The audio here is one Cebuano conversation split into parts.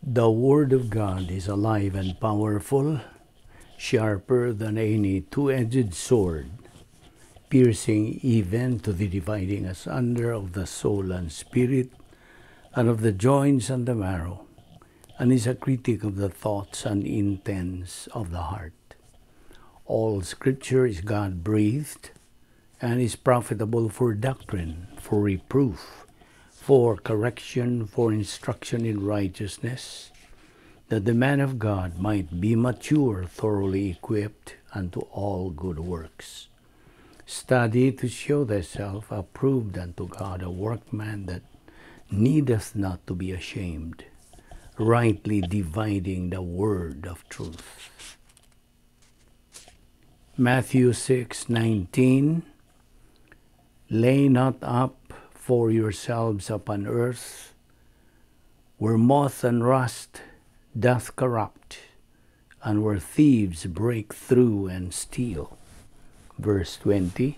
The Word of God is alive and powerful, sharper than any two-edged sword, piercing even to the dividing asunder of the soul and spirit, and of the joints and the marrow, and is a critic of the thoughts and intents of the heart. All Scripture is God-breathed and is profitable for doctrine, for reproof, for correction, for instruction in righteousness, that the man of God might be mature, thoroughly equipped unto all good works. Study to show thyself approved unto God, a workman that needeth not to be ashamed, rightly dividing the word of truth. Matthew 6:19. Lay not up for yourselves upon earth, where moth and rust doth corrupt, and where thieves break through and steal. Verse 20.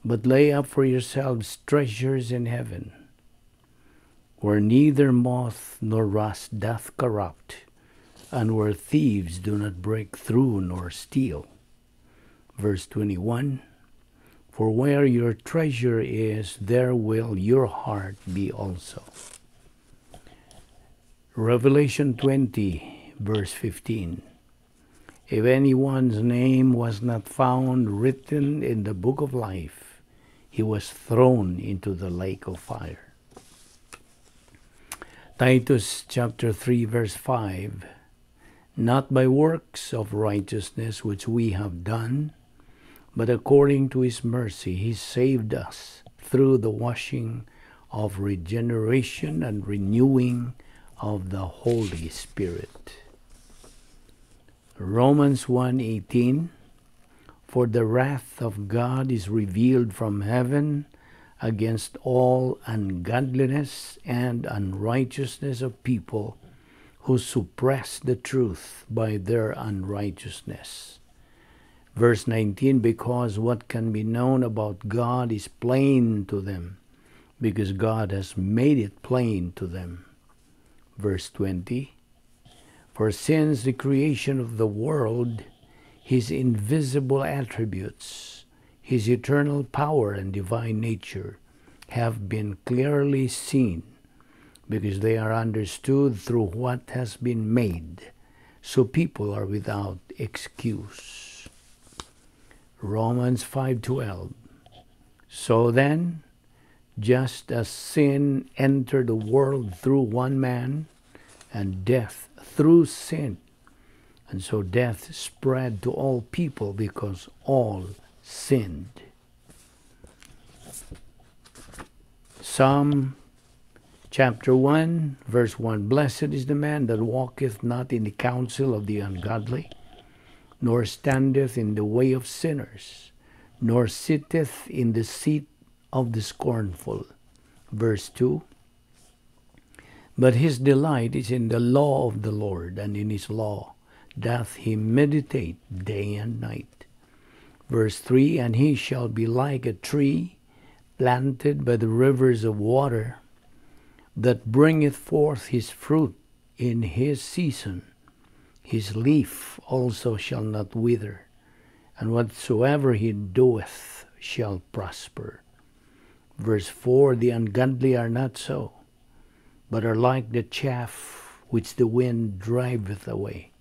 But lay up for yourselves treasures in heaven, where neither moth nor rust doth corrupt, and where thieves do not break through nor steal. Verse 21. For where your treasure is, there will your heart be also. Revelation 20, verse 15. If anyone's name was not found written in the book of life, he was thrown into the lake of fire. Titus chapter 3, verse 5. Not by works of righteousness which we have done, but according to his mercy he saved us through the washing of regeneration and renewing of the Holy Spirit. Romans 1:18. For the wrath of God is revealed from heaven against all ungodliness and unrighteousness of people who suppress the truth by their unrighteousness. Verse 19, because what can be known about God is plain to them, because God has made it plain to them. Verse 20, for since the creation of the world, his invisible attributes, his eternal power and divine nature have been clearly seen, because they are understood through what has been made, so people are without excuse. Romans 5:12. So then, just as sin entered the world through one man, and death through sin, and so death spread to all people because all sinned. Psalm chapter 1, verse 1. Blessed is the man that walketh not in the counsel of the ungodly, nor standeth in the way of sinners, nor sitteth in the seat of the scornful. Verse 2. But his delight is in the law of the Lord, and in his law doth he meditate day and night. Verse 3. And he shall be like a tree planted by the rivers of water, that bringeth forth his fruit in his season. His leaf also shall not wither, and whatsoever he doeth shall prosper. Verse 4, the ungodly are not so, but are like the chaff which the wind driveth away.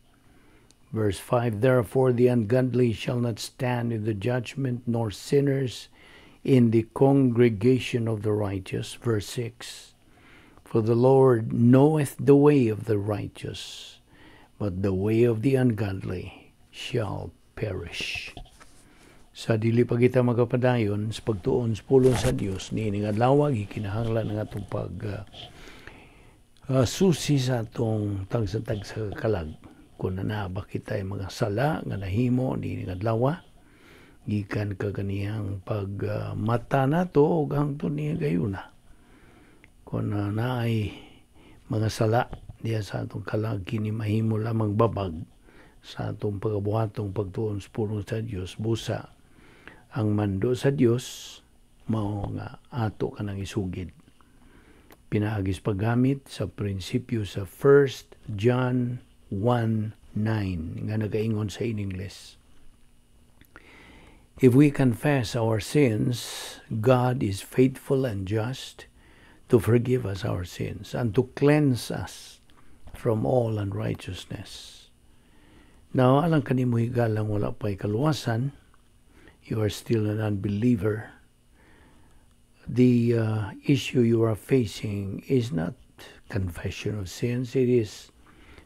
Verse 5, therefore the ungodly shall not stand in the judgment, nor sinners in the congregation of the righteous. Verse 6, for the Lord knoweth the way of the righteous, but the way of the ungodly shall perish. Sa dili pa kita magapadayon sa pagtuon sa pulong sa Dios niining adlaw, gikinahanglan ang atong pag susi sa atong tagsa-tagsa kalag. Kung naa ba kita mga sala nga nahimo niining adlaw, gikan kaganihang pag mata nato og hangtod niya gayuna. Kung naay mga sala diya sa atong kalag, kini mahimo lamang babag sa atong pagabuhatong pagtuon sa pulong sa Dios. Busa ang mando sa Dios mao nga ato kanang isugid. Pinaagis paggamit sa prinsipyo sa 1 John 1:9 nga nagaingon sa in English: "If we confess our sins, God is faithful and just to forgive us our sins and to cleanse us from all unrighteousness." Now, alang kanimo higalang wala pa'y kaluwasan, you are still an unbeliever. The issue you are facing is not confession of sins, it is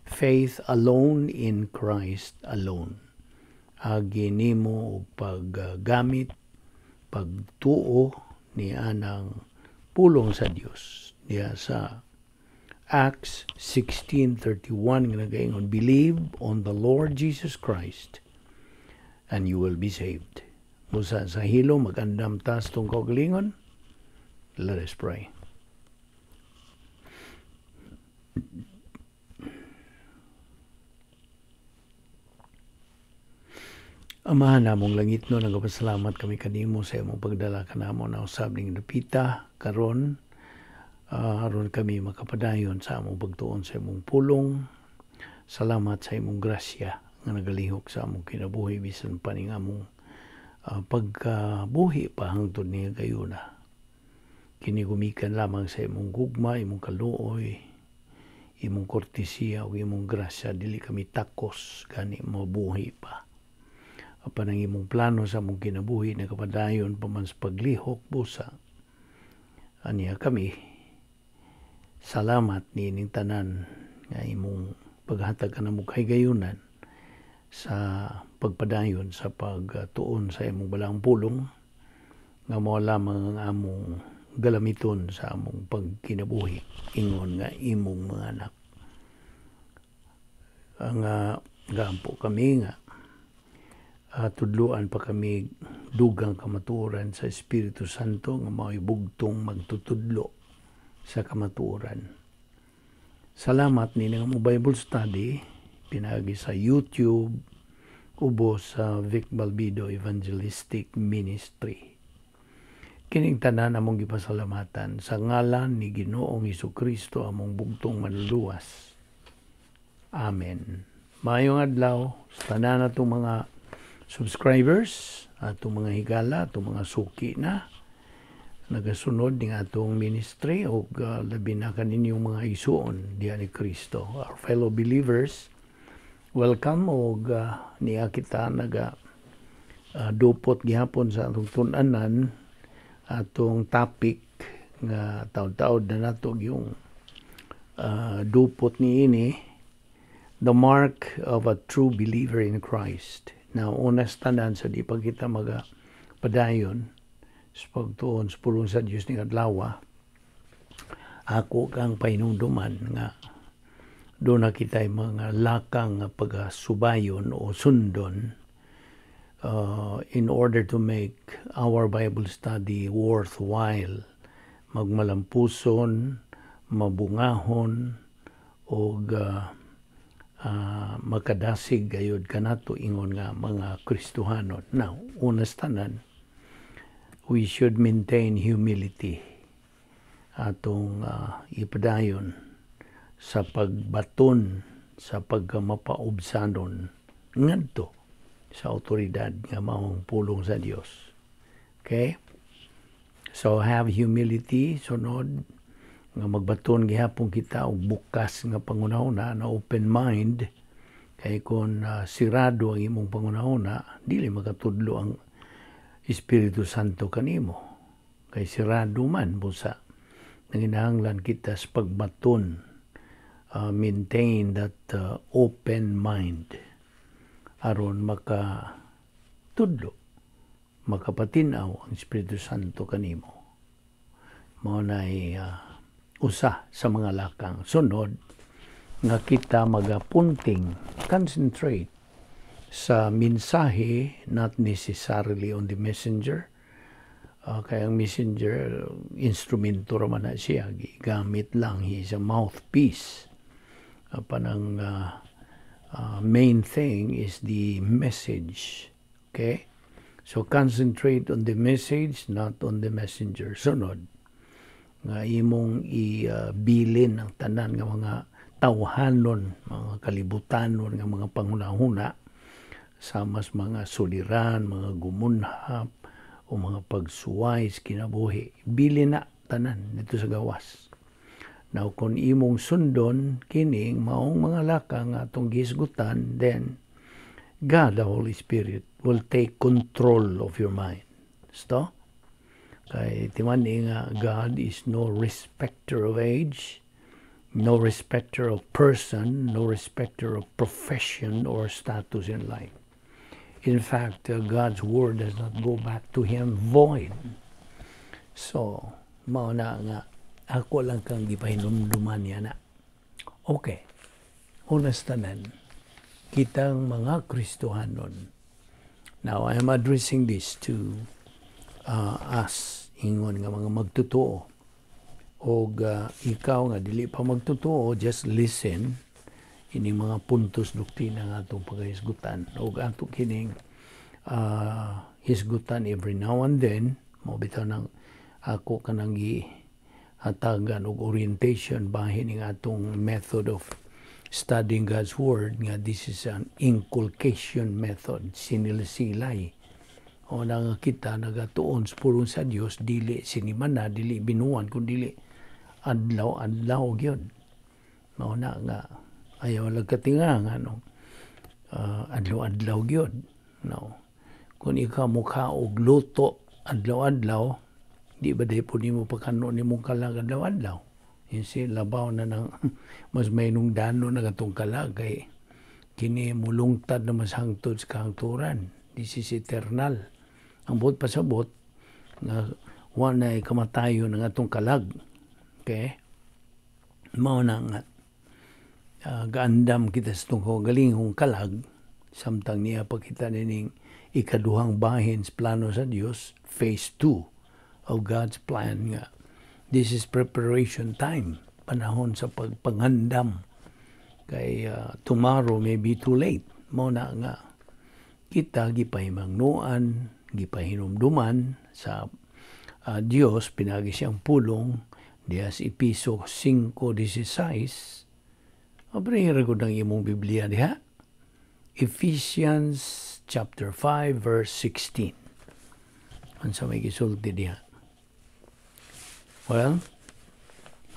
faith alone in Christ alone. Agi nimo og paggamit, pagtuo ni anang pulong sa Dios diya sa Acts 16:31 nga nagaingon, "Believe on the Lord Jesus Christ and you will be saved." Busa sa hilom, magandam ta sa atong kaugalingon. Let us pray. Amahan namong langitnon, nagapasalamat kami kanimo sa imong pagdala kanamo na usab ning dapita karon, aron kami makapadayon sa among pagtuon sa imong pulong. Salamat sa imong grasya nga nagalihok sa among kinabuhi bisan pa ning among pagkabuhi pa hangtod ni gayuna. Kini gumikan lamang sa imong gugma, imong kaluoy, imong kortesiya ug imong grasya. Dili kami takos gani mabuhi pa. Apan ang imong plano sa among kinabuhi nagapadayon pa man sa paglihok busa. Aniya kami, salamat niining tanan nga imong paghatag kanamo kahigayunan sa pagpadayon sa pagtuon sa imong balaang pulong nga mao lamang ang among galamiton sa among pagkinabuhi ingon nga imong mga anak. Ang gaampo kami nga tudluan pa kami dugang kamatuoran sa Espiritu Santo nga mao'y bugtong magtutudlo sa kamatuoran. Salamat ni nga mo Bible study pinaagi sa YouTube ubos sa Vic Balbido Evangelistic Ministry. Kining tanan among gipasalamatan sa ngalan ni Ginoong Hesukristo, among bugtong manluluwas. Amen. Maayong adlaw sa tanan atong mga subscribers, atong mga higala, atong mga suki na nagasunod ning atong ministry ug labi na kaninyong mga igsuon diha ni Kristo. Our fellow believers, welcome og niya kita naga dupot gihapon sa atong tun-anan, atong topic nga taod-taod na nato yung dupot niini, the mark of a true believer in Christ. Now, unas tanan sa di pa kita maga padayon sa pagtuon sa pulong sa Dios ning adlaw, ako kang pahinumduman nga doon na kita'y mga lakang nga pagasubayon o sundon in order to make our Bible study worthwhile, magmalampuson, mabungahon, og makadasig gayud kanato ingon nga mga Kristohanon. Now, unas tanan, we should maintain humility atong ipadayon sa pagbaton sa pagkamapaubsanon ngadto sa autoridad nga maong pulong sa Dios. Okay? So have humility. Sunod nga magbaton gihapon kita og bukas nga pangunahuna, na open mind, kay kung sirado ang imong pangunahuna, dili makatudlo ang Espiritu Santo kanimo. Kay sirado man busa nanginahanglan kita sa pagbaton, maintain that open mind aron makatudlo, makapatinaw ang Espiritu Santo kanimo. Mao nay usa sa mga lakang. Sunod nga kita magapunting, concentrate sa mensahe, not necessarily on the messenger. Kaya ang messenger, instrumento raman na siya, gamit lang, he is a mouthpiece. Panang main thing is the message. Okay? So concentrate on the message, not on the messenger. Sunod Nga imong ibilin ang tanan nga mga tawhanon, mga kalibutanon nga mga panghunahuna, samas mga suliran, mga gumunhap, o mga pagsuway sa kinabuhi. Bilin na tanan dito sa gawas. Now, kung imong sundon kining maong mga lakang nga atong gihisgutan, then God, the Holy Spirit, will take control of your mind. Sto? Kay timan-i nga God is no respecter of age, no respecter of person, no respecter of profession or status in life. In fact, God's word does not go back to Him void. So, mao na nga ako lang kang gipahinumduman niya na. Okay. Una sa tanan, kitang mga Kristohanon. Now, I am addressing this to us, ingon nga mga magtotoo. Og ikaw nga dili pa magtotoo, just listen ini mga puntos doktrina nga atong pagahisgutan. Og ato kining hisgutan every now and then, mao bitaw nang ako kanang gi hatagan og orientation bahin ning atong method of studying God's Word, nga this is an inculcation method, sinilsilay o na nga kita nagatuon sa pulong sa Dios, dili sinimana, dili binuan, kun dili adlaw-adlaw gyud. Mao na nga ayaw lang katinga nga no, adlaw-adlaw gyud, no? Kung ikaw mukha og luto adlaw-adlaw, di ba di po nimo pagkano nimo kalag adlaw-adlaw? You see, labaw na nang mas may dano na katong kalag kay kini mulungtad na mas hangtod sa kahangturan. This is eternal. Ang buot pasabot nga wa na kamatayon ng atong kalag. Okay? Mao na nga gaandam kita sa itong kaugalingong kalag samtang niya pa kita nining ikaduhang bahin sa plano sa Dios, phase 2 of God's plan, nga this is preparation time, panahon sa pagpangandam kay tomorrow may be too late. Mao na nga kita gipahimangnoan, gipahinumduman sa Dios pinagi siyang pulong diha sa Epeso 5:16. Abrihin ra gud ang imong Biblia diha. Ephesians chapter 5 verse 16. Unsa may gisulti diha? Well,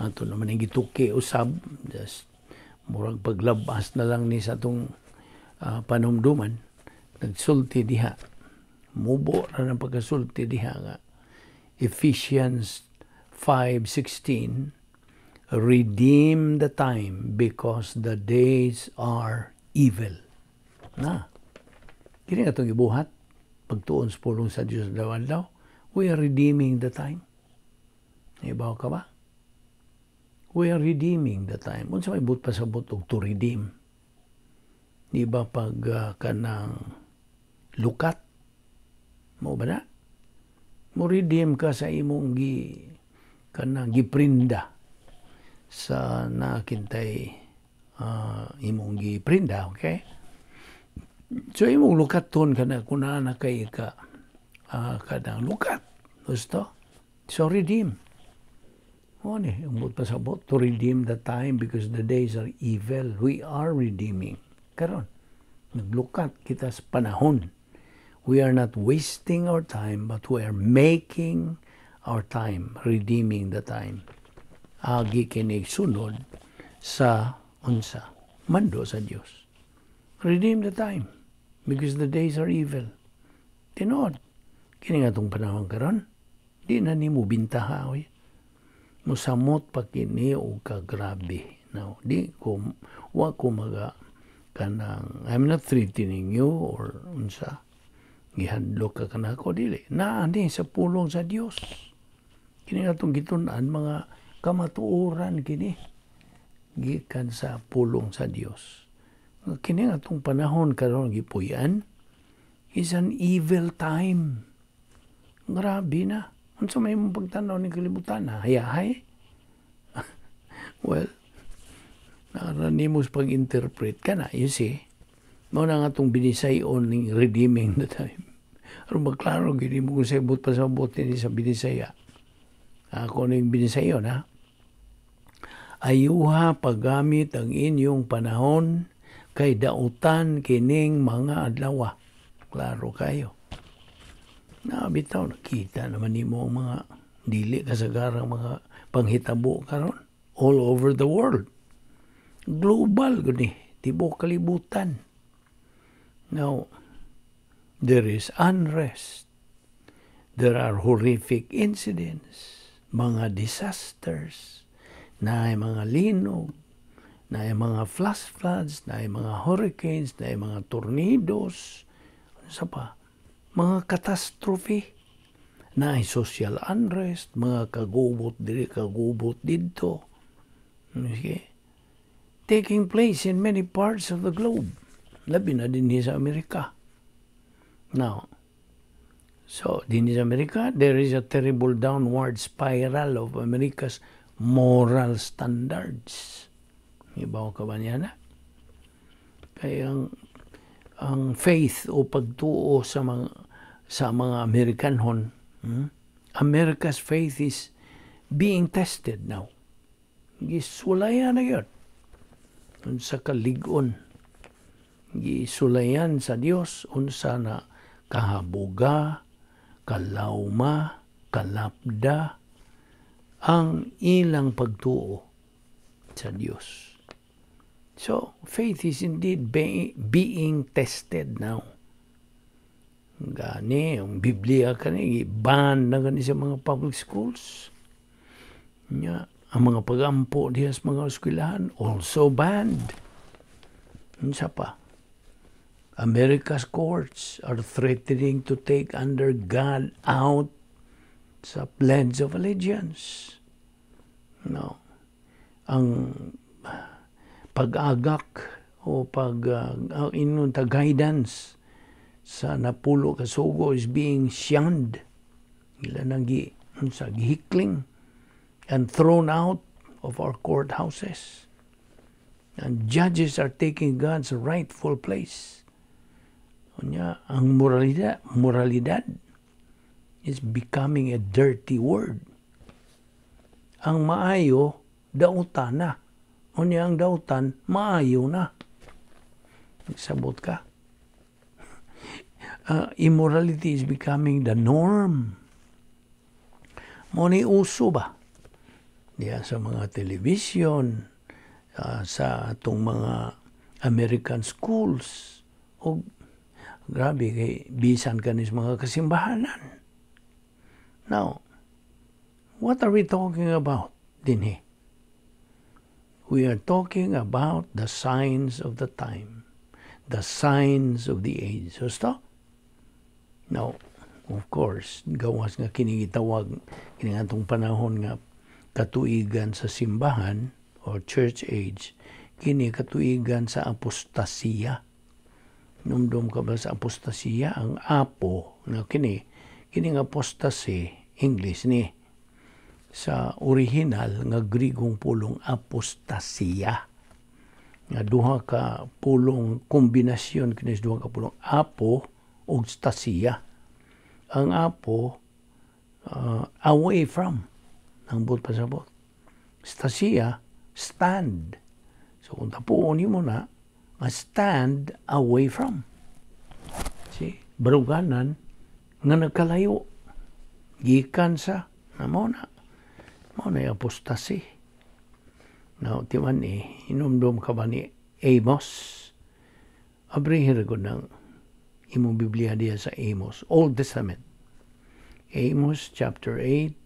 ato naman ang gituki usab, just murag paglabas na lang ni sa atong panumduman. Nagsulti diha. Mubo ra ng pagkasulti diha nga Ephesians 5:16, "Redeem the time because the days are evil." Na. Kini atong ibuhat pagtuon sa pulong sa Dios adlaw-adlaw, we are redeeming the time. Ibaw ka ba? We are redeeming the time. Unsa may buot pasabot og to redeem? Di ba pag kanang lukat? Mo ba na? Mo redeem ka sa imong gi kanang giprinda sa nakintay imong giprinda, okay? So imong lukaton kana kung naa na kay ka kanang lukat. Gusto? So redeem. Mo ni, ang buot pasabot, to redeem the time because the days are evil. We are redeeming. Karon, naglukat kita sa panahon. We are not wasting our time, but we are making our time, redeeming the time. Agi kini sunod sa unsa? Mando sa Dios. Redeem the time because the days are evil. Tinuod. Kini nga atong panahon karon, di na nimo bintaha oy. Musamot pa kini og kagrabe. Now, di ko wa ko maga kanang, I'm not threatening you or unsa, gihadlok ka kanako, dili naa ni sa pulong sa Dios. Kini atong gitun-an, mga kamatuoran kini gikan sa pulong sa Dios. Kini atong panahon karon gipuy-an is an evil time. Grabe na. Unsa may imong pagtan-aw ning kalibutan, hayahay? Well, naa nimo sa pag-interpret ka na, you see. Mao na nga atong binisayon ning redeeming the time. Aron maklaro gid mo kung sa buot pasabot ni sa Binisaya. Ako ning binisayon, ha? Ayuha paggamit ang inyong panahon kay dautan kining mga adlaw. Klaro kayo. Na bitaw nakita naman nimo ang mga dili kasagarang mga panghitabo karon all over the world. Global gud ni, tibuok kalibutan. Now, there is unrest. There are horrific incidents, mga disasters, naay mga linog, naay mga flash floods, naay mga hurricanes, naay mga tornadoes, ano pa, mga catastrophe, naay social unrest, mga kagubot diri, kagubot didto. Okay? Taking place in many parts of the globe. Labi na dinhi sa Amerika. Now, so dinhi sa Amerika, there is a terrible downward spiral of America's moral standards. Ibaw ka ba niya na? Kaya ang faith o pagtuo sa mga Amerikanhon, America's faith is being tested now. Gisulayan na yun. Unsa kalig-on. Gisulayan sa Dios unsa na kahabuga, kalawma, kalapda ang ilang pagtuo sa Dios. So, faith is indeed being tested now. Gani, ang Biblia kani, ban na gani sa mga public schools. Nya, ang mga pagampo diha sa mga eskwelahan, also banned. Unsa pa? America's courts are threatening to take under God out sa Pledge of Allegiance. No. Ang pag-agak o pag inon ta guidance sa napulo ka sugo is being shunned. Ila nang gi unsa, gihikling and thrown out of our courthouses. And judges are taking God's rightful place. Unya, ang moralidad is becoming a dirty word. Ang maayo, dautan na. Unya, ang dautan, maayo na. Sabot ka. Immorality is becoming the norm. Mo ni uso ba? Diya sa mga television, sa atong mga American schools, o grabe kay bisan kanis mga kasimbahanan. Now, what are we talking about dinhi? We are talking about the signs of the time, the signs of the age. So, stop. Now, of course, gawas nga kini gitawag kini atong panahon nga katuigan sa simbahan or church age, kini katuigan sa apostasiya. Numdum ka ba sa apostasiya? Ang apo nga kini kining apostasy, English ni, sa original nga Grigong pulong apostasia nga duha ka pulong, kombinasyon kini sa duha ka pulong, apo ug stasia. Ang apo, away from ang buot pasabot. Stasia, stand. So kung tapuon nimo na nga stand away from, see, baruganan nga nagkalayo gikan sa na mao na apostasy. Now, timan eh, hinumdum ka ba ni Amos? Abrihin ko ng imong Biblia diya sa Amos, Old Testament. Amos chapter 8,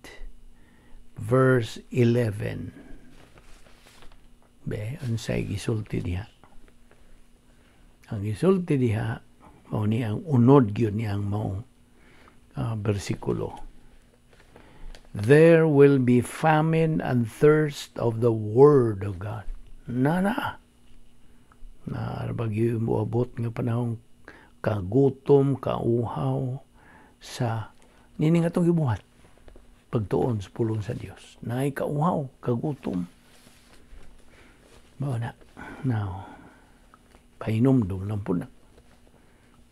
verse 11. Be, unsay gisulti diha? Ang gisulti diha, mao ni ang unod gyud ni ang maong bersikulo. "There will be famine and thirst of the word of God." Na na. Na bagyo moabot nga panahon kagutom, kauhaw sa nini nga atong gibuhat, pagtuon sa pulong sa Dios. Naay kauhaw, kagutom. Mao na. Now, pahinumdum lang po na.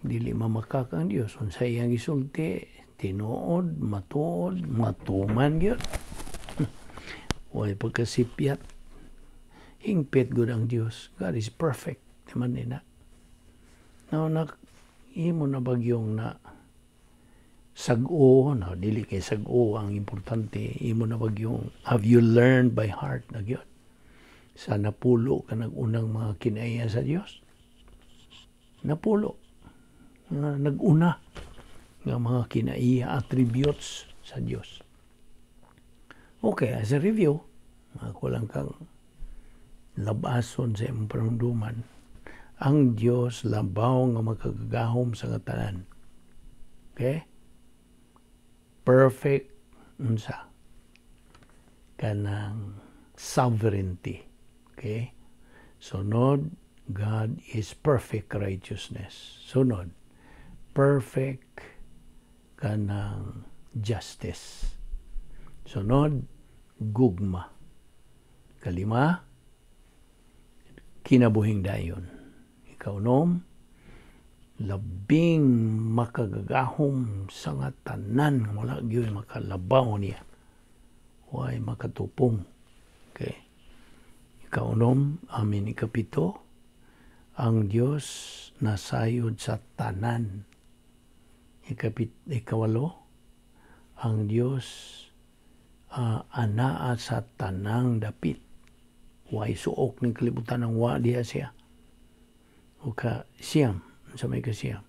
Dili mamakak ang Dios. Unsa iyang gisulti, tinuod, matuod, matuman gyud. Way pagkasipyat. Hingpit gud ang Dios. God is perfect. Di man nina. Now, na, imo na bagyong na sag-o, na dili kay sag-o ang importante, imo na bagyong have you learned by heart na gyud sa napulo ka nag-unang mga kinaiya sa Dios? Napulo nga nag-una nga mga kinaiya, attributes sa Dios. Okay, as a review, ako lang kang labason sa imong panunduman. Ang Dios labaw nga makagagahom sa tanan. Okay? Perfect unsa kanang sovereignty. Okay? Sunod, God is perfect righteousness. Sunod, perfect kanang justice. Sunod, gugma. Kalima, kinabuhing dayon. Ikaunom, labing makagagahom sa nga tanan, wala gyud makalabaw niya, way makatupong. Okay, ikaunom, amin, ikapito, ang Dios nasayod sa tanan. Ikawalo, ang Dios anaa sa tanang dapit, way suok ning kalibutan ang wa diha siya. O ka siyam, sa may kasiyam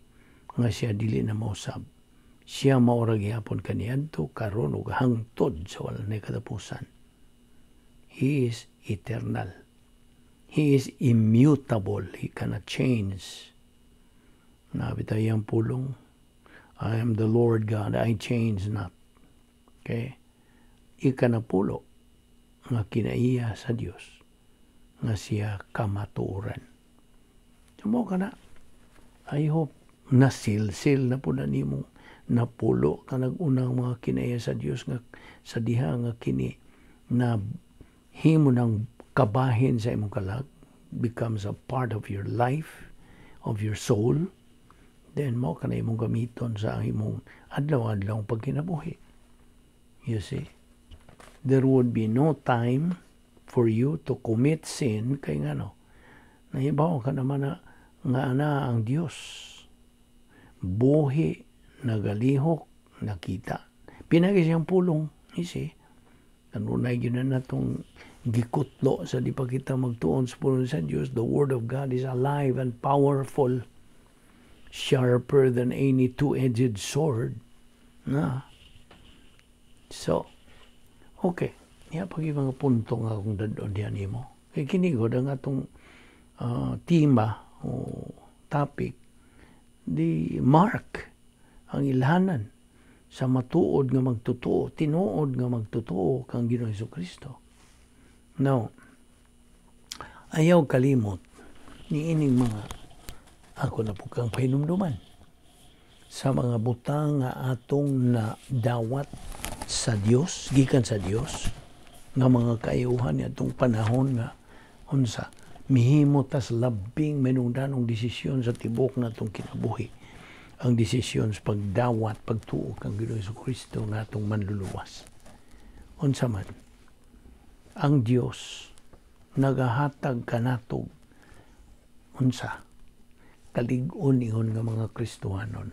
nga siya dili na mausab, siya maura gihapon kaniadto, karon ug hangtod sa wala na katapusan. He is eternal. He is immutable. He cannot change. Nabi tayo ang pulong, "I am the Lord God, I change not." Okay? Ikanapulo nga kinaiya sa Dios nga siya kamatuoran. Tumo ka na. I hope nasilsil na po na nimo napulo ka nag-unang mga kinaiya sa Dios nga sa diha nga kini na himo ng kabahin sa imong kalag, becomes a part of your life, of your soul, then mao ka na imong gamiton sa imong adlaw-adlaw pagkinabuhi. You see, there would be no time for you to commit sin kay ngano, nahibaw ka naman na nga ana ang Dios, buhi, nagalihok, nakita pinagi siyang pulong. You see, kanunay gyud na natong gikutlo sa di pa kita magtuon sa pulong sa Dios. The word of God is alive and powerful, sharper than any two-edged sword na. So okay, niya pag mga punto nga akong dadon diyan nimo kay kini gud ang atong tema o topic, di mark ang ilhanan sa matuod nga magtotoo, tinuod nga magtotoo kang Ginoong Kristo. Now, ayaw kalimot ni ining mga ako na po kang pahinumduman sa mga butang nga atong na dawat sa Dios, gikan sa Dios, nga mga kaayuhan ni atong panahon nga unsa mihimo tas labing menungdanong desisyon sa tibok natong kinabuhi, ang desisyon sa pagdawat, pagtuo kang Ginoong Kristo nga atong manluluwas. Unsa man, ang Dios nagahatag kanatog unsa kalig-on ingon nga mga Kristohanon.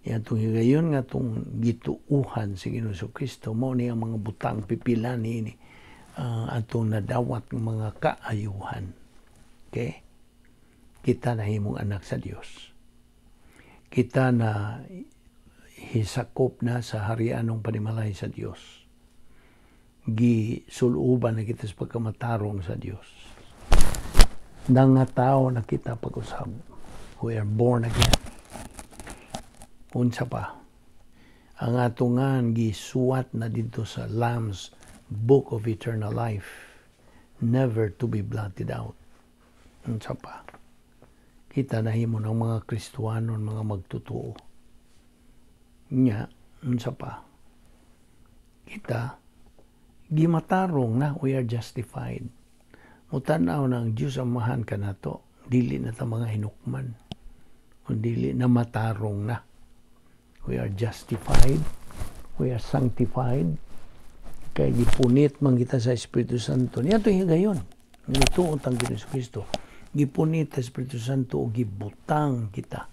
Atong higayon nga atong gituuhan si Ginoong Kristo, mao ni ang mga butang pipila niini atong nadawat ng mga kaayuhan. Okay? Kita na himong anak sa Dios. Kita na hisakop na sa harianong panimalay sa Dios. Gisuluban na kita sa pagkamatarong sa Dios. Nangatao na kita pag-usab. We are born again. Unsa pa? Ang atungan gisuwat na dito sa Lamb's Book of Eternal Life, never to be blotted out. Unsa pa? Kita nahimo ng mga Kristuhanon, mga magtotoo. Nya, unsa pa? Kita gimatarong na, we are justified. Mutanaw na ang Diyos Amahan kanato, dili na ta mga hinukman, kundi na matarong na. We are justified, we are sanctified. Kay gipunit man kita sa Espiritu Santo. Niya ito higayon. Nga tang Kristo. Gipunit sa Espiritu Santo o gibutang kita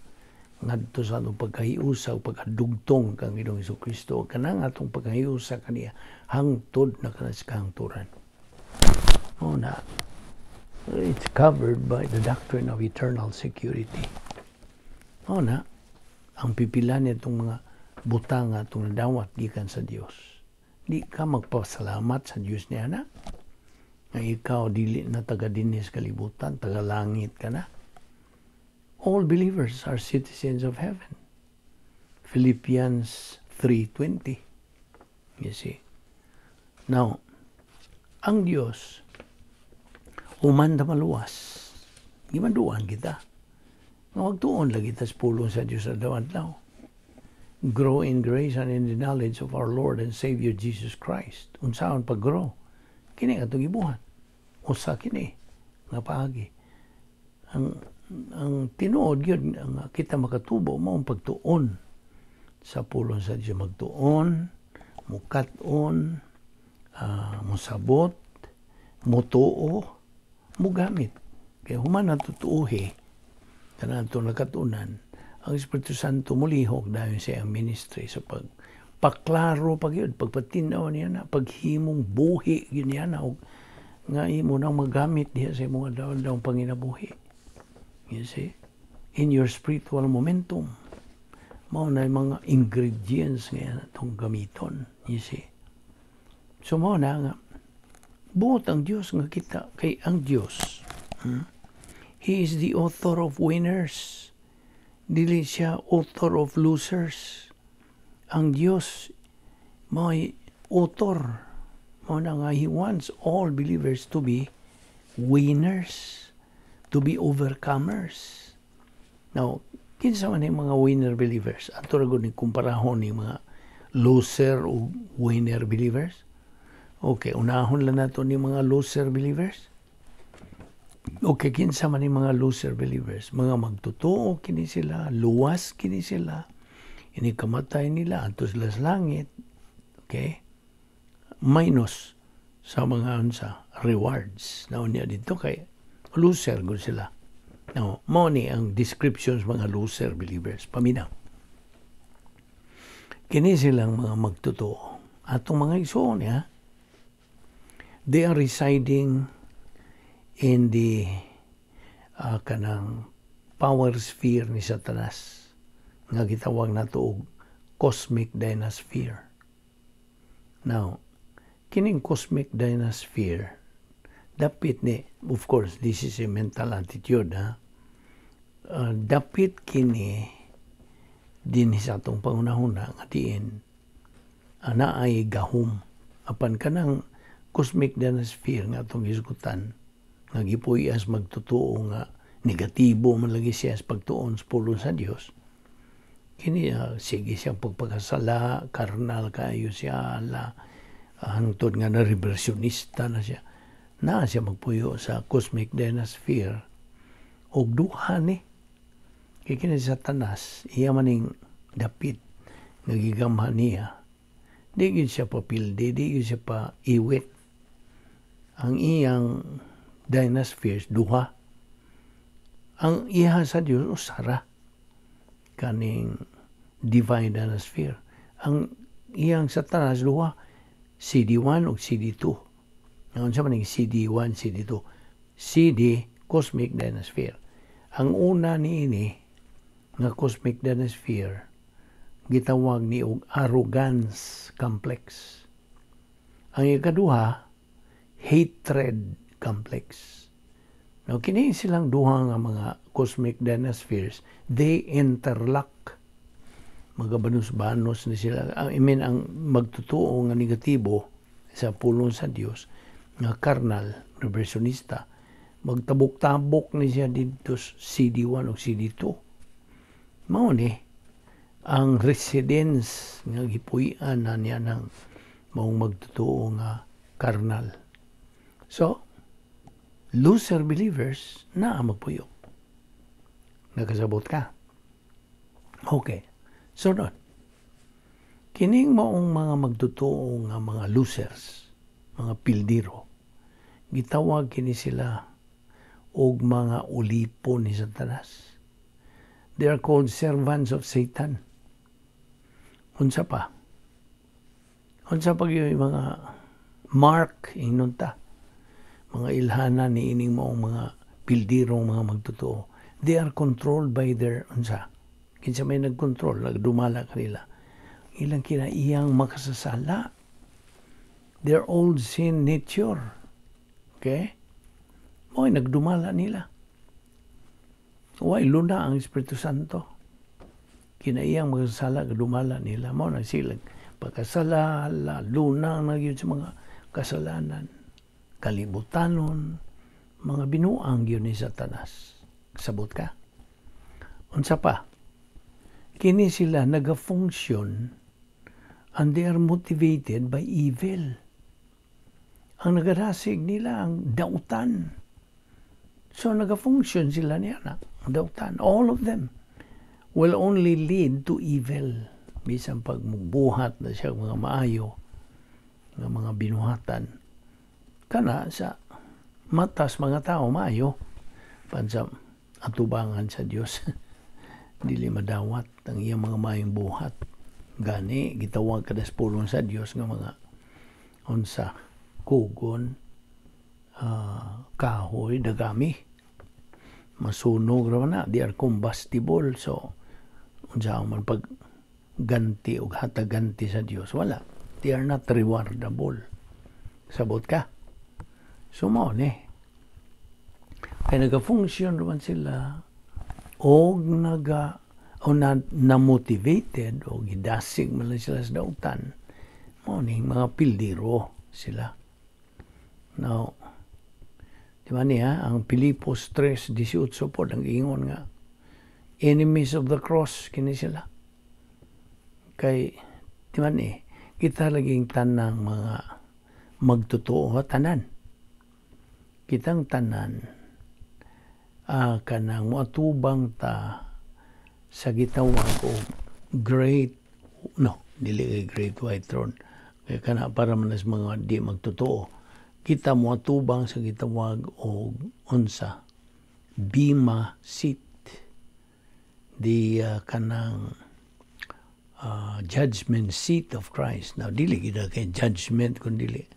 ngadto sa atong pagkahiusa o pagkadugtong kang Ginoong Kristo, kanang atong pagkahiusa kaniya hangtod na kana sa kahangturan. Oh na, it's covered by the doctrine of eternal security. Oh na ang pipila nitong mga butang nga atong nadawat gikan sa Dios. Di ka magpasalamat sa Dios niya na nga ikaw dili na taga dinhi sa kalibutan, taga langit ka na? All believers are citizens of heaven. Philippians 3:20. You see. Now, ang Dios, human ta maluwas, gimanduan kita nga magtuon lagi ta sa pulong sa Dios sa adlaw. Grow in grace and in the knowledge of our Lord and Savior Jesus Christ. Unsaon pag-grow? Kini atong gibuhat. Usa kini nga paagi. Ang tinuod gyud ang kita makatubo mao ang pagtuon sa pulong sa Dios, magtuon, mukat-on, musabot, mutuo, mugamit. Kay human na tutuuhi kanang atong nakatunan, ang Espiritu Santo mulihok dayon sa iyang ministry sa pag paklaro pa gyud, pagpatinaw niya na, paghimong buhi gyud niya na, og nga imo nang magamit diha sa imong adlaw-adlaw panginabuhi. You see, in your spiritual momentum, mao na yung mga ingredients nga atong gamiton. You see, so mao na nga buot ang Dios nga kita, kay ang Dios, He is the author of winners, dili siya author of losers. Ang Dios may author, mao na nga He wants all believers to be winners, to be overcomers. Now, kinsa man yung mga winner believers? Ato ra gud ni kumparahon ni mga loser o winner believers. Okay, unahon lang nato ni mga loser believers. Okay, kinsa man ni mga loser believers? Mga magtotoo kini sila, luwas kini sila, ini kamatay nila, adto sila sa langit. Okay? Minus sa mga unsa rewards. Now, niya dito kay loser gud sila. Now, mao ni ang descriptions mga loser believers. Paminaw. Kini silang mga magtotoo. Atong mga igsoon niya, they are residing in the kanang power sphere ni Satanas nga gitawag nato og cosmic dynasphere. Now, kining cosmic dynasphere, dapit ni, of course, this is a mental attitude, ha? Dapit kini din sa atong pangunahuna nga diin ana ay gahom, apan kanang cosmic dynasphere nga atong hisgutan nga gipuy-as magtotoo nga negatibo man lagi siya sa pagtuon sa pulong sa Dios, kini sige siyang pagpakasala, karnal kayo siya la, hangtod nga na reversionista na siya, naa siya magpuyo sa cosmic dynasphere. Og duha ni kay kini sa Satanas, iya maning dapit nga gigamhan niya. Di gyud siya papildi, di gyud siya pa iwit. Ang iyang dynaspheres duha. Ang iha sa Dios usara, kaning divine dynasphere. Ang iyang Satanas duha, CD1 ug CD2. Ngayon sa maning CD1, CD2? CD, cosmic dynasphere. Ang una niini nga cosmic dynasphere gitawag ni og arrogance complex. Ang ikaduha, hatred complex. Now, kini silang duha nga mga cosmic dynaspheres, they interlock. Magabanos-banos ni sila. I mean, ang magtotoo nga negatibo sa pulong sa Dios, nga carnal, reversionista, magtabok-tabok ni siya dito sa CD1 o CD2. Mao ni ang residence nga gipuy-an na niya ng maong magtotoo nga karnal. So, loser believers na magpuyo. Nakasabot ka? Okay. So, doon. Kining maong mga magtotoo nga mga losers, mga pildiro, gitawag kini sila og mga ulipon ni Satanas. They are called servants of Satan. Unsa pa? Unsa pa gyud mga mark ingnon ta? Mga ilhana ni ining maong mga pildirong mga magtotoo. They are controlled by their unsa? Kinsa may nagkontrol, nagdumala kanila? Ilang kinaiyang makasasala. Their old sin nature. Okay? Mo'y nagdumala nila. Way luna ang Espiritu Santo. Kinaiyang makasasala, nagdumala nila. Mao na sila pagkasala, luna na gyud sa mga kasalanan. Kalibutanon, mga binuang gyud ni Satanas. Sabot ka? Unsa pa? Kini sila naga-function and they are motivated by evil. Ang nagadasig nila ang dautan. So naga-function sila niya na ang dautan. All of them will only lead to evil. Bisan pag mubuhat na siya mga maayo nga mga binuhatan, kana sa matas mga tao maayo, pan sa atubangan sa Dios dili madawat ang iyang mga maayong buhat. Gani gitawag kada sa pulong sa Dios nga mga unsa, kugon, kahoy, dagami, masunog ra man na. They are combustible, so unsa man pag ganti og hatag ganti sa Dios? Wala. They are not rewardable. Sabot ka? So mao ni kay naga-function man sila og naga o na motivated o gidasig man lang sila sa dautan. Mao ni mga pildiro sila. Now, di ba niya ang Pilipos 3:18 po ang ingon nga enemies of the cross kini sila? Kay di ba ni kita laging tanang mga magtotoo, tanan kitang tanan, kanang moatubang ta sa gitawag og great, no, dili kay great white throne, kay kana para man sa mga di magtotoo. Kita moatubang sa gitawag og unsa, bema seat, the kanang judgment seat of Christ. Now, dili gid kay judgment kun dili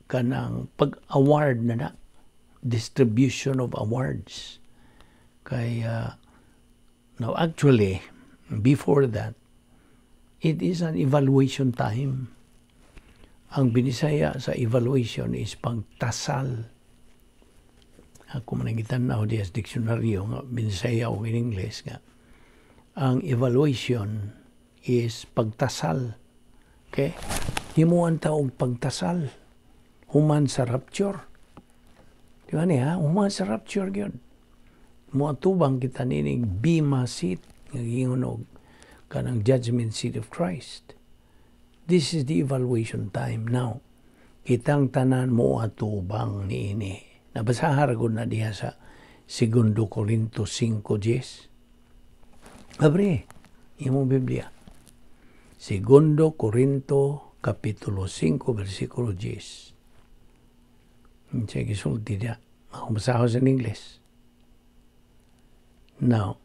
kanang pag-award na na, distribution of awards. Kay now, actually, before that, it is an evaluation time. Ang Binisaya sa evaluation is pagtasal. Ako man ang gitan-aw diya sa diksyonaryo nga Binisaya o in English nga ang evaluation is pagtasal. Okay? Himuan ta og pagtasal human sa rapture. Di ba niya? Human sa rapture gyud. Moatubang kita nining bema seat nga giingon og kanang judgment seat of Christ. This is the evaluation time now. Kitang tanan mo atubang niini. Nabasahan ko na diha sa Segundo Corinto 5:10. Abre, imong Biblia. Segundo Corinto Kapitulo 5, versikulo 10. Sige, gisulti diya. Ako basaho sa English. Now,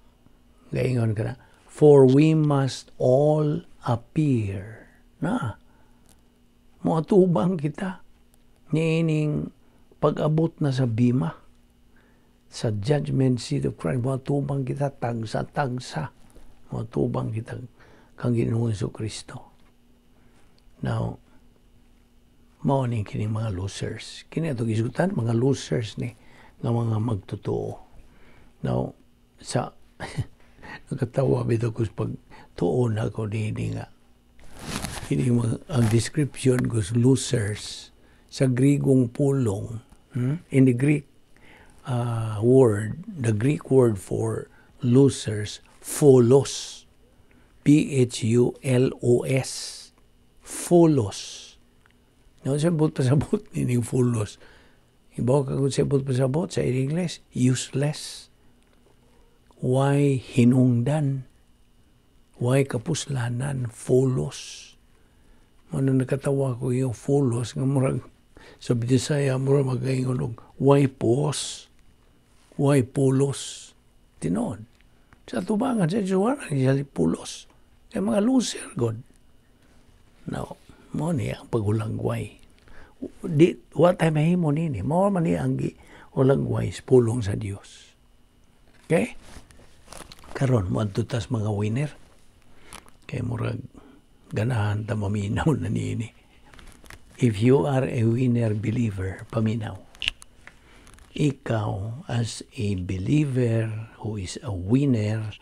gaingon ka na, "For we must all appear." Na, moatubang kita niining pag-abot na sa bima, sa judgment seat of Christ, moatubang kita tagsa-tagsa. Moatubang kita kang Ginoong Kristo. Now, mao ni kini mga losers. Kini ato gisutan, mga losers ni nga mga magtotoo. Now, sa nakatawa bitaw ko pag tuon ako dinhi nga kini mga, ang description ko sa losers sa Grigong pulong, In the Greek word, the Greek word for losers, phulos, Phulos, phulos. No, sabot pasabot nining phulos? Ibaw ka kung sabot pasabot sa English, useless. Way hinungdan? Way kapuslanan, pulos. Mao na nakatawa ko yung pulos nga murag sa Bisaya murag magaingon og way pos. Way pulos. Tinuod. Sa tubangan sa Diyos, wala siya pulos. Kay mga loser god. Now, mao niya ang paghulagway. Di, wa tay mahimo nini. Mao man niya ang hulagway sa pulong sa Dios. Okay? Karon moadto tas mga winner. Kay murag ganahan ta maminaw na niini. If you are a winner believer, paminaw. Ikaw, as a believer who is a winner,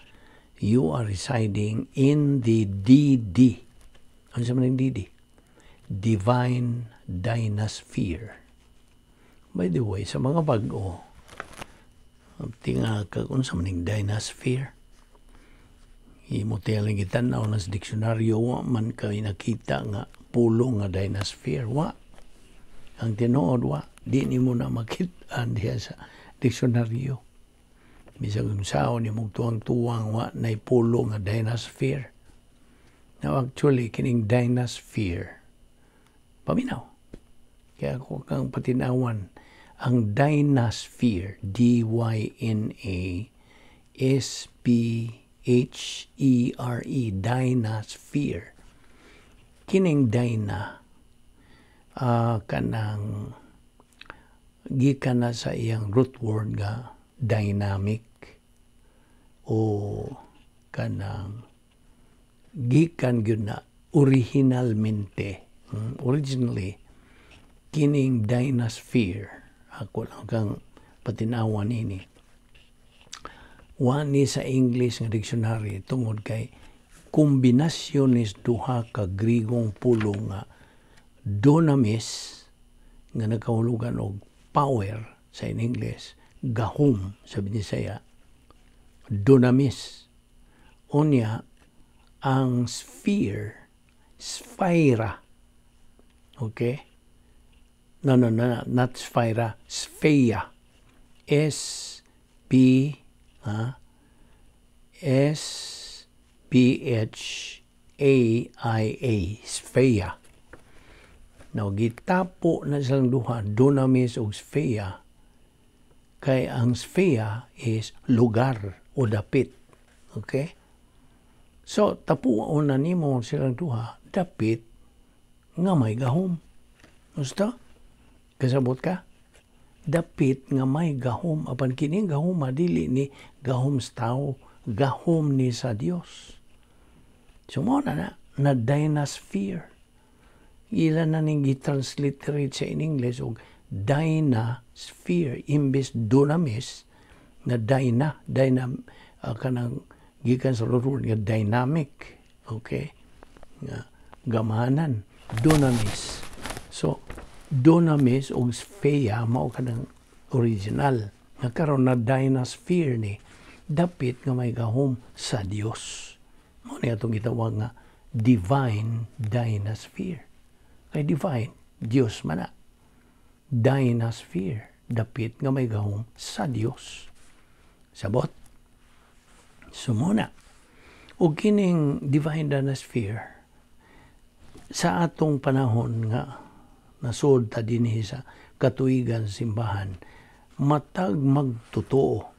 you are residing in the DD. Ano sa man DD? Divine Dynasphere. By the way, sa mga bag-o, tinga ka kung sa maning Dynasphere. Imo tingaling gitan-aw na sa diksyonaryo, wa man kay nakita nga pulong nga Dynasphere. Wa. Ang tinuod, wa. Di nimo na makita diha sa diksyonaryo. Bisag unsaon nimong tuwang-tuwang, wa nay pulong nga Dynasphere. Now actually, kining Dynasphere, paminaw. Kaya ako kang patinawan, ang Dynasphere, Dynasphere, Dynasphere. Kining Dyna, kanang gikan na sa iyang root word nga dynamic o kanang gikan gyud na originalmente, originally kining Dynasphere, ako lang kang patinawan ini, wa ni sa English nga dictionary tungod kay kombinasyon ni duha ka Grigong pulong nga dunamis nga nagkahulugan og power sa in English, gahom sa Binisaya, dunamis. Unya, ang sphere, sphaira. Okay? No, not sphaira, spheia. S P ha? S P H A I A, spheia. Now, gitapo na silang duha, dunamis ug spheia, kay ang spheia is lugar o dapit. Okay? So, tapuon na nimo silang duha, dapit nga may gahom. Gusto? Kasabot ka? Dapit nga may gahom. Apan kining gahom, dili ni gahom sa tao, gahom ni sa Dios. So, mao na na, na Dynasphere. Ila na ning gi-transliterate sa in English og Dynasphere imbes dunamis na dyna dyna kanang gikan sa root word nga dynamic, okay, nga gamahanan, dunamis. So dunamis og spheia mao kanang original nga karon na Dynasphere ni dapit nga may gahom sa Dios. Mao ni atong gitawag nga Divine Dynasphere. Kay divine, Dios man na. Dynasphere, dapit nga may gahom sa Dios. Sabot? Sumuna. Og kining Divine Dynasphere, sa atong panahon nga nasod ta dinhi sa katuigan simbahan, matag magtotoo,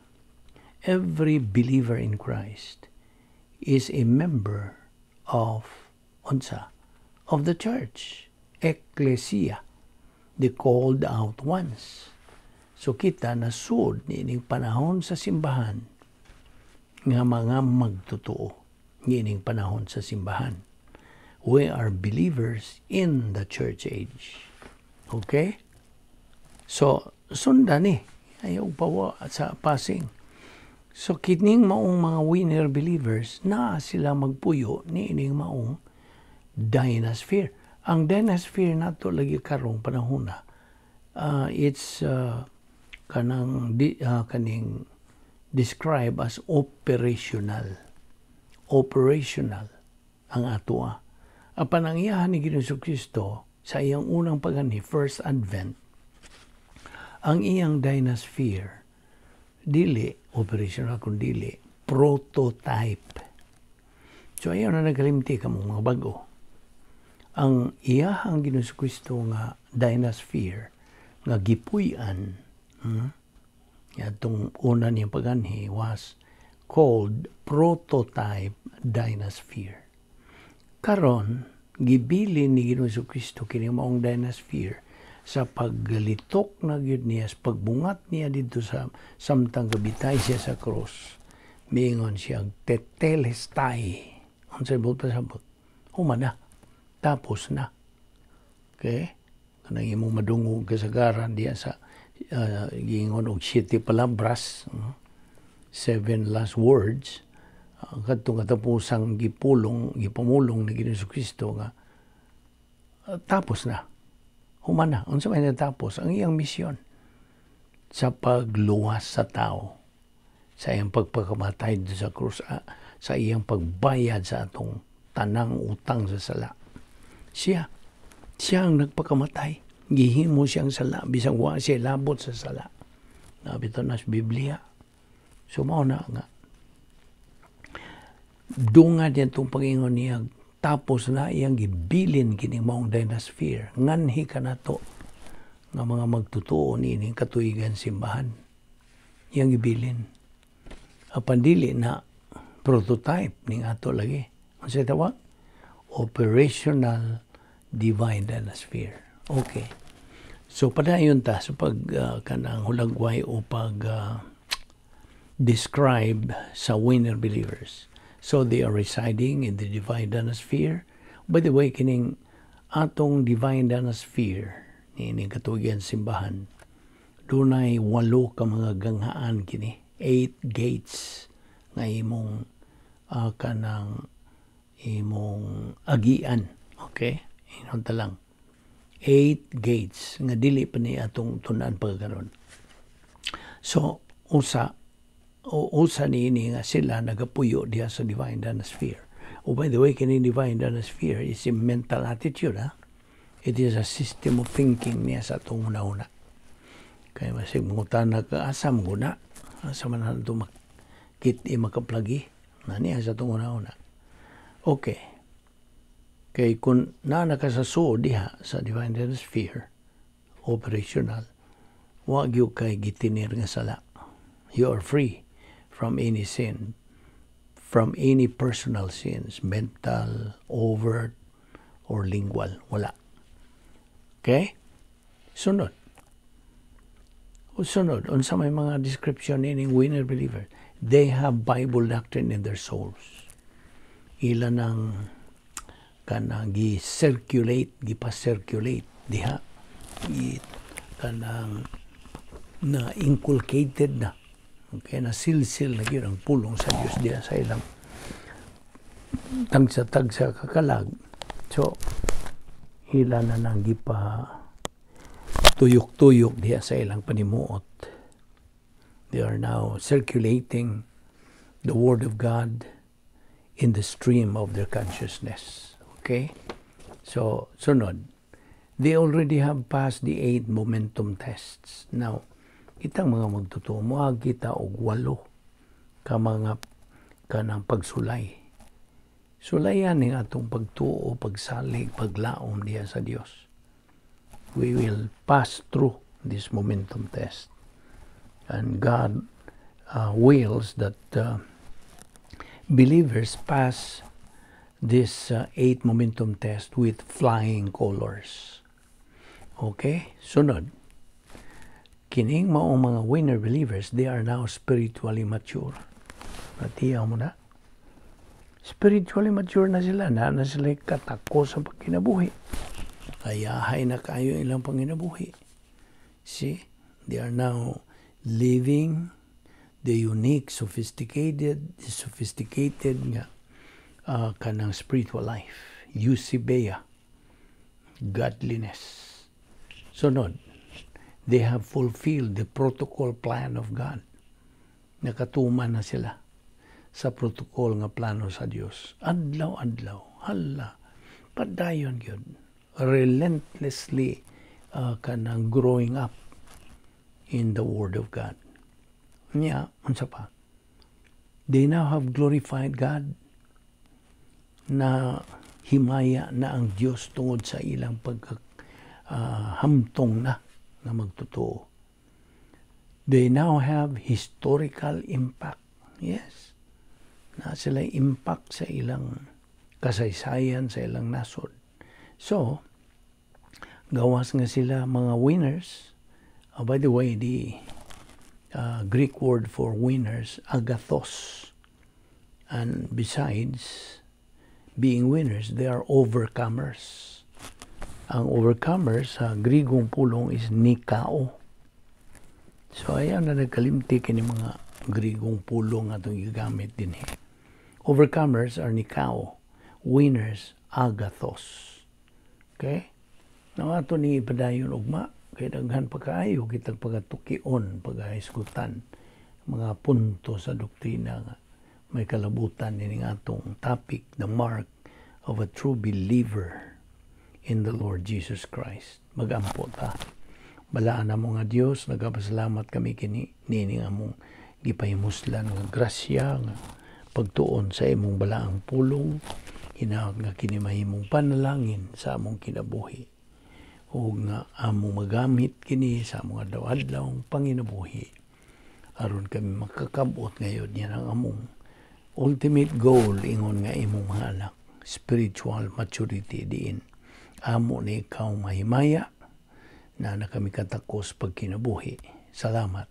every believer in Christ is a member of unsa? Of the church, ecclesia, the called out ones. So kita nasud niining panahon sa simbahan nga mga magtotoo niining panahon sa simbahan. We are believers in the church age. Okay? So, sundan ni. Ayaw pawa sa passing. So, kining maong mga winner believers na sila magpuyo niining maong Dynasphere. Ang Dynasphere nato lagi karong panahon na, it's kanang di, kaning describe as operational. Operational ang atoa. Apan ang iyahan ni Ginoong Kristo sa iyang unang pagani, first advent, ang iyang Dynasphere dili operational kun dili prototype. So ayaw na nagkalimti kamo mga bago. Ang iyahang Ginoong Kristo nga dynasphere nga gipuy-an, atong una niyang paganhi was called prototype dynasphere. Karon gibilin ni Ginoong Kristo kini maong dynasphere sa paglitok na gyud niya, sa pagbungat niya didto sa samtang gabitay siya sa cross. Miingon siya, "Tetelestai." Unsay buot pasabot? Human na. Tapos na. Okay? Kanang imong madungog kasagaran diya sa giingon og siete palabras, seven last words, kadtong katapusang gipulong, gipamulong ni Ginoong Kristo nga tapos na. Human na. Unsa may natapos? Ang iyang misyon sa pagluwas sa tao, sa iyang pagpakamatay didto sa krus, sa iyang pagbayad sa atong tanang utang sa sala. Siya ang nagpakamatay. Gihimo siyang sala, bisag wa siya labot sa sala. Naa bitaw na sa Biblia. So mao na nga dungan niya itong pag-ingon niya, tapos na, iyang gibilin kining maong dynasphere. Nganhi ka nato nga mga magtutuo niining katuigan simbahan. Iyang gibilin. Apan dili na prototype ning ato lagi. Unsay tawag? Operational divine dynasphere. Okay. So padayon ta sa pag kanang hulagway o pag describe sa winner believers. So they are residing in the divine dynasphere. By the way, kining atong divine dynasphere niining katuigan simbahan, dunay walo ka mga ganghaan kini, eight gates nga imong kanang imong agian. Okay, inon ta lang, eight gates nga dili pa ni atong tun-an pagkaron. So usa o usa niini nga sila nagapuyo diha sa divine dynasphere. Oh, by the way, kini divine dynasphere is a mental attitude, ha? It is a system of thinking niya sa atong una-una. Kaya masig mangutana ka, asa mo na? Asa man na ito makit makaplagi? Na niya sa atong una-una. Okay. Kay kung naa na ka sa suod diha sa divine dynasphere, operational, wa gyud kay gitinir nga sala. You are free from any sin, from any personal sins, mental, overt, or lingual. Wala. Okay? Sunod. O sunod, unsa may mga description ining winner believer? They have Bible doctrine in their souls. Ila nang kanang gi-circulate, gipa-circulate diha. Gi kanang na inculcated na. Okay, na silsil na gyud ang pulong sa Dios diha sa ilang tagsa-tagsa kakalag. So, ila na nang gipa tuyok-tuyok diha sa ilang panimuot. They are now circulating the Word of God in the stream of their consciousness. Okay? So, sunod. They already have passed the eight momentum tests. Now, kitang mga magtotoo, moagi kita og walo ka mga kanang pagsulay. Sulayan ning atong pagtuo, pagsalig, paglaom diha sa Dios. We will pass through this momentum test. And God wills that believers pass this eight momentum test with flying colors. Okay? Sunod. Kining maong mga winner believers, they are now spiritually mature. Natiyaw mo na. Spiritually mature na sila. Na na sila katako sa pagkinabuhi. Ayahay na kayo ilang panginabuhi. See? They are now living the unique, sophisticated nga kanang spiritual life. Eusebeia. Godliness. Sunod, they have fulfilled the protocol plan of God. Nakatuman na sila sa protocol nga plano sa Dios. Adlaw-adlaw, hala, padayon gyud. Relentlessly kanang growing up in the Word of God. Nya, unsa pa? They now have glorified God. Na himaya na ang Dios tungod sa ilang pagkahamtong na nga magtotoo. They now have historical impact. Yes. Na sila impact sa ilang kasaysayan, sa ilang nasod. So, gawas nga sila mga winners. By the way, the Greek word for winners, agathos. And besides being winners, they are overcomers. Ang overcomers sa Grigong pulong is nikao. So ayan na nagkalimti kini mga Grigong pulong atong gigamit din. Overcomers are nikao. Winners, agathos. Okay? Now ato ni ipadayon ugma kay daghan pa kaayo kitag pagatukion, pagahisgutan mga punto sa doktrina nga may kalabutan nining atong topic, the mark of a true believer in the Lord Jesus Christ. Magampo ta. Balaan na mo nga Dios, nagapasalamat kami kini nining among gipahimuslan nga grasya nga pagtuon sa imong balaang pulong, hinaot nga kini mahimong panalangin sa among kinabuhi ug nga among magamit kini sa among adlaw-adlaw panginabuhi aron kami makakabot ngayon yan ang among ultimate goal ingon nga imong mga anak, spiritual maturity diin amo ni ikaw mahimaya na na kami katakos pagkinabuhi. Salamat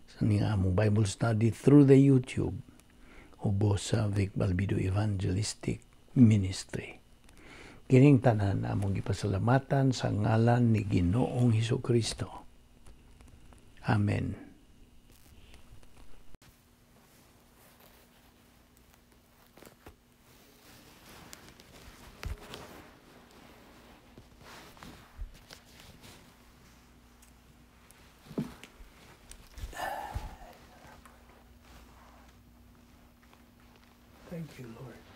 sa ning among Bible study through the YouTube ubos sa Vic Balbido Evangelistic Ministry. Kining tanan among gipasalamatan sa ngalan ni Ginoong Hesukristo. Amen. Thank you, Lord.